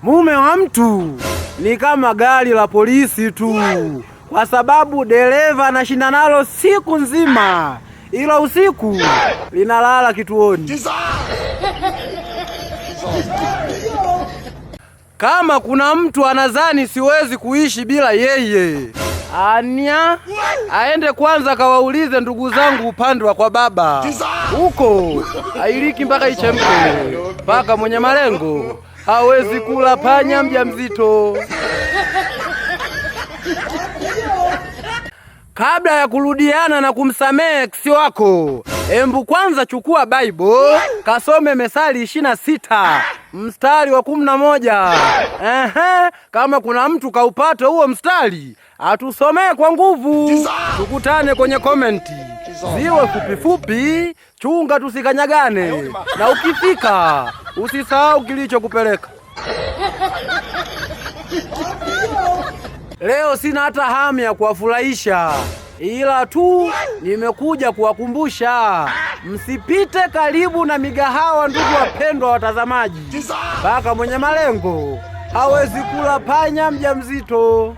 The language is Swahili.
Mume wa mtu ni kama gari la polisi tu, kwa sababu dereva anashinda nalo siku nzima, ila usiku linalala kituoni. Kama kuna mtu anadhani siwezi kuishi bila yeye, anya aende kwanza kawaulize ndugu zangu upande wa kwa baba huko, hailiki mpaka ichemke. Mpaka mwenye malengo hawezi kula panya mjamzito. Kabla ya kurudiana na kumsamehe ex wako, embu kwanza chukua Bible kasome Methali 26 mstari wa 11. Ehe, kama kuna mtu kaupata huo mstari atusomee kwa nguvu. Tukutane kwenye komenti, ziwe fupifupi, chunga tusikanyagane, na ukifika usisahau kilichokupeleka. Leo sina hata hamu ya kuwafurahisha, ila tu nimekuja kuwakumbusha msipite karibu na migahawa, ndugu wapendwa watazamaji. Mpaka mwenye malengo hawezi kula panya mjamzito.